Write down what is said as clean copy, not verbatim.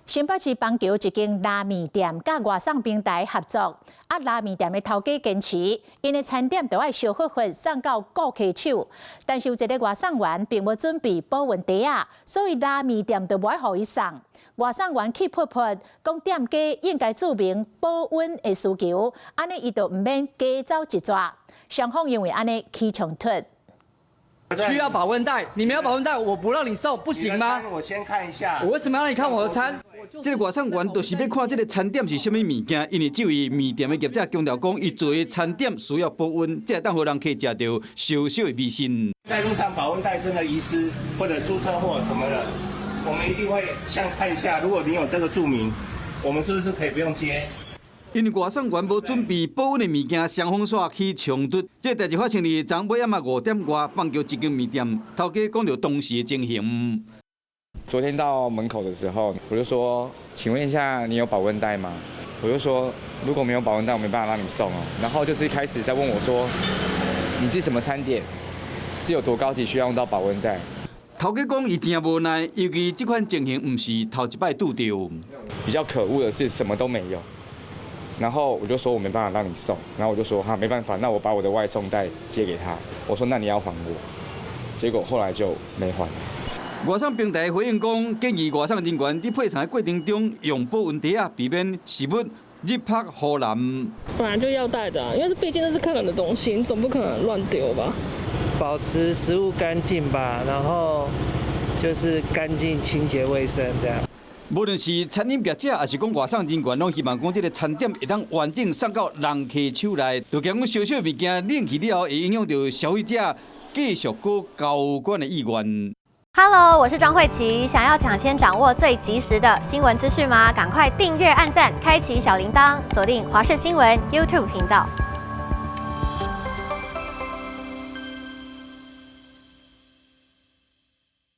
新北市板橋一間拉麵店佮外送平台合作，啊，拉麵店的頭家堅持，𪜶的餐點著愛燒火火送到顧客手，但是有一个外送員並無準備保溫袋仔，所以拉麵店就無愛予伊送。外送員氣噗噗，講店家應該註明保溫的需求，按呢伊就毋免加走一逝。雙方因為按呢起衝突。需要保溫袋，你沒有保溫袋，我不讓你送，不行嗎？我先看一下。我為什麼要讓你看我的餐？這个外送員就是欲看這个餐點是啥物物件，因為這位麵店的業者強調講，伊做的餐點需要保溫，才會當予人客食著燒燒的美食。在路上保溫袋真的遺失或者出車禍什麼的，我們一定會先看一下。如果你有這個註明，我們是不是可以不用接？因為外送員無準備保溫的物件，雙方煞起衝突。這代誌發生佇昨暝暗5點外，板橋一間麵店，頭家講著當時的情形。昨天到門口的時候，我就說：請問一下，你有保溫袋嗎？我就說，如果沒有保溫袋，我沒辦法讓你送哦。然後就是一開始在問我說，你是什麼餐點？是有多高級需要用到保溫袋？頭家講伊真無奈，尤其這款情形毋是頭一擺拄著。比較可惡的是什麼都沒有。然後我就說我沒辦法讓你送，然後我就說哈沒辦法，那我把我的外送袋借給他。我說那你要還我，結果後來就沒還。外送平台回應講，建議外送人員佇配送的過程中用保溫袋仔，避免食物入曝雨淋。本來就要帶的，因為畢竟那是客人的東西，你總不可能亂丟吧？保持食物乾淨吧，然後就是乾淨、清潔、衛生這樣。無論是餐飲業者，抑是講外送人員，攏希望講這个餐點會當完整送到人客手內。就驚講燒燒物件冷去了後，會影響著消費者繼續閣交關的意願。 Hello，我是莊慧琪，想要搶先掌握最及時的新聞資訊嗎？趕快訂閱、按讚、開啟小鈴鐺，鎖定華視新聞 YouTube 頻道。